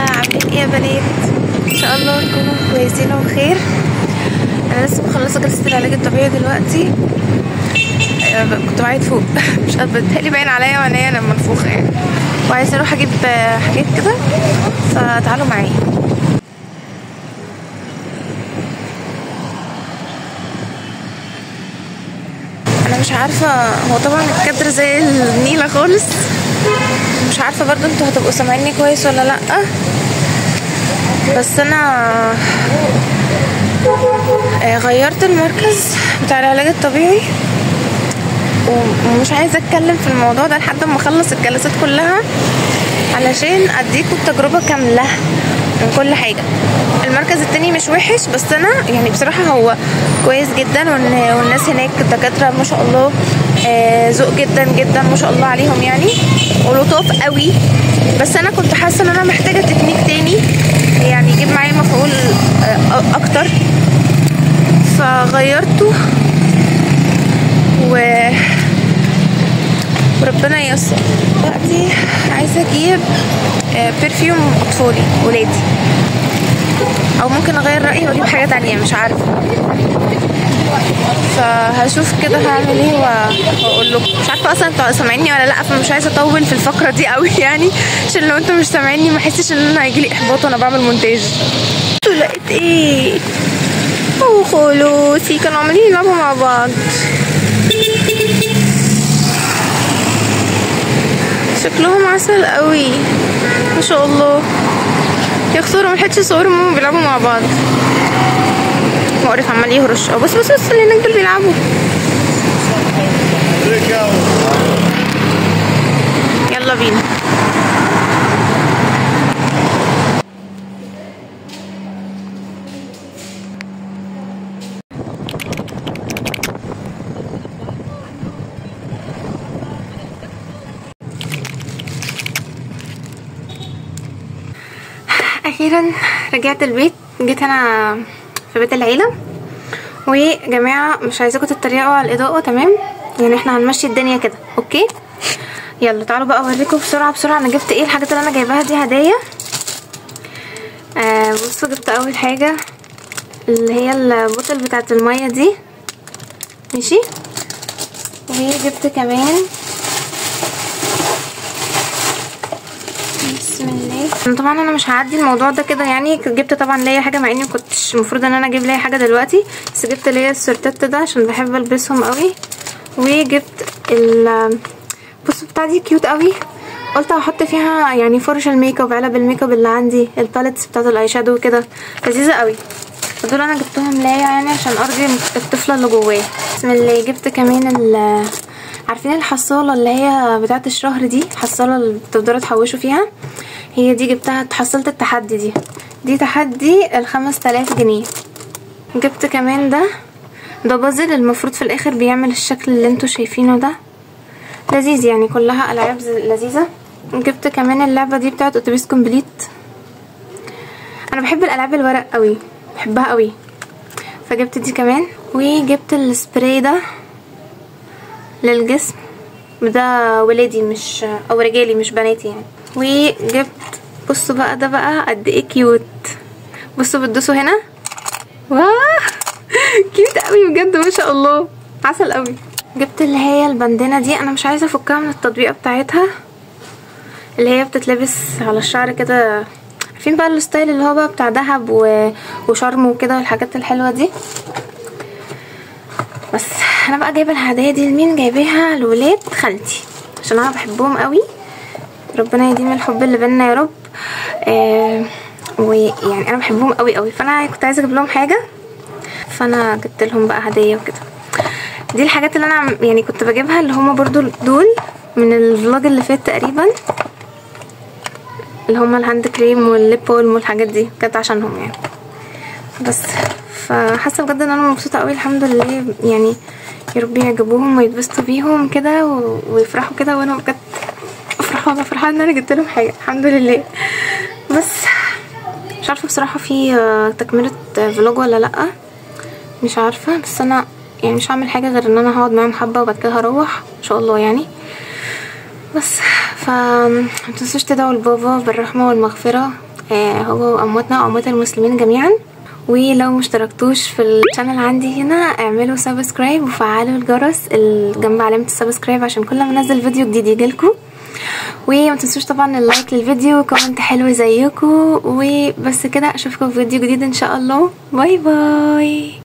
عاملين ايه يا بنات؟ ان شاء الله تكونوا كويسين وبخير. انا لسه مخلصة جلسه العلاج الطبيعي دلوقتي. كنت بعيد فوق مش قادرة، بتهيألي باين عليا وعينيا انا منفوخه يعني، وعايزه اروح اجيب حاجات كده، فتعالوا معايا. انا مش عارفه، هو طبعا الكادر زي النيله خالص، مش عارفه برضو انتوا هتبقوا سامعيني كويس ولا لا، بس انا غيرت المركز بتاع العلاج الطبيعي ومش عايزه اتكلم في الموضوع ده لحد ما اخلص الجلسات كلها علشان اديكم التجربة كاملة من كل حاجة. المركز التاني مش وحش، بس انا يعني بصراحة هو كويس جدا، والناس هناك الدكاترة ما شاء الله ذوق جدا جدا ما شاء الله عليهم يعني، ولطاف قوي. بس انا كنت حاسه ان انا محتاجه تكنيك تاني يعني يجيب معايا مفعول اكتر، فغيرته وربنا ييسر. دلوقتي عايزه اجيب perfume اطفالي ولادي، او ممكن اغير رايي واجيب حاجة تانية مش عارفه، فهشوف كده هعمل ايه واقول لكم. مش عارفه اصلا انتوا سامعيني ولا لا، فمش عايزه اطول في الفقرة دي قوي يعني، عشان لو انتوا مش سامعيني ما احسش ان انا هيجيلي احباط وانا بعمل مونتاج. لقيت ايه؟ اوه خلوصي كانوا عمالين يلعبوا مع بعض، شكلهم عسل قوي ما شاء الله. يا خسارة ملحقتش اصورهم وهم بيلعبوا مع بعض. مقرف عمال يهرش. بص بص بص اللي هناك دول بيلعبوا. يلا بينا. اخيرا رجعت البيت، جيت انا في بيت العيلة. وجماعه مش عايزاكم تتريقوا على الاضاءة، تمام؟ يعني احنا هنمشي الدنيا كده، okay؟ يلا تعالوا بقى اوريكم بسرعة بسرعة انا جبت ايه. الحاجات اللي انا جايباها دي هدايا. بصوا، جبت اول حاجة اللي هي ال bottle بتاعه المية دي، ماشي. وجبت كمان، بسم الله، طبعا انا مش هعدي الموضوع ده كده يعني. جبت طبعا ليا حاجة مع اني مكنتش المفروض ان انا اجيب ليا حاجة دلوقتي، بس جبت ليا السورتات ده عشان بحب البسهم قوي. وجبت ال بصوا بتاع دي cute قوي، قلت هحط فيها يعني فرش ال make up، علب ال make up اللي عندي، ال palettes بتاعه ال eye shadow كده، لذيذة قوي. فدول انا جبتهم ليا يعني عشان ارضي الطفلة اللي جوايا. بسم الله. جبت كمان عارفين الحصاله اللي هي بتاعه الشهر دي، الحصاله اللي بتفضلوا تحوشوا فيها، هي دي جبتها. حصلت التحدي دي تحدي 5000 جنيه. جبت كمان ده بازل، المفروض في الاخر بيعمل الشكل اللي انتوا شايفينه ده، لذيذ يعني، كلها العاب لذيذة. جبت كمان اللعبة دي بتاعه اتوبيس complete. انا بحب الالعاب الورق قوي، بحبها قوي، فجبت دي كمان. وجبت السبراي ده للجسم، ده ولادي مش او رجالي مش بناتي يعني. وجبت بصوا بقى ده بقى قد ايه cute، بصوا بتدوسوا هنا، واه cute قوي بجد ما شاء الله، عسل قوي. جبت اللي هي البندانه دي، انا مش عايزه افكها من التطبيقه بتاعتها، اللي هي بتتلبس على الشعر كده، عارفين بقى ال style اللي هو بقى بتاع دهب وشرم وكده والحاجات الحلوة دي. بس انا بقى جايبه الهدايا دي لمين؟ جايباها لولاد خالتي عشان انا بحبهم قوي، ربنا يديم الحب اللي بينا يا رب. ويعني انا بحبهم قوي قوي، فانا كنت عايزه اجيب لهم حاجة، فانا جبت لهم بقى هديه وكده. دي الحاجات اللي انا يعني كنت بجيبها، اللي هما برضو دول من ال vlog اللي فات تقريبا، اللي هما ال hand cream وال lip balm والحاجات دي، كانت عشانهم يعني. بس فحاسه بجد ان انا مبسوطة قوي الحمد لله يعني، يا رب يعجبوهم ويتبسطوا بيهم كده ويفرحوا كده، وانا بجد فرحانة فرحانة ان انا جبت لهم حاجة الحمد لله. بس مش عارفه بصراحة في تكمله vlog ولا لا، مش عارفه، بس انا يعني مش هعمل حاجة غير ان انا هقعد معاهم حبه وبعد كده هروح ان شاء الله يعني. بس فمتنسوش تدعوا لبابا بالرحمة والمغفرة، هو وامواتنا واموات المسلمين جميعا. ولو مشتركتوش في ال channel عندي هنا اعملوا subscribe وفعلوا الجرس جنب علامة ال subscribe عشان كل ما انزل فيديو جديد يجيلكم. وما تنسوش طبعا ال like للفيديو و comment حلو زيكم. وبس كده، اشوفكم في فيديو جديد ان شاء الله. bye bye.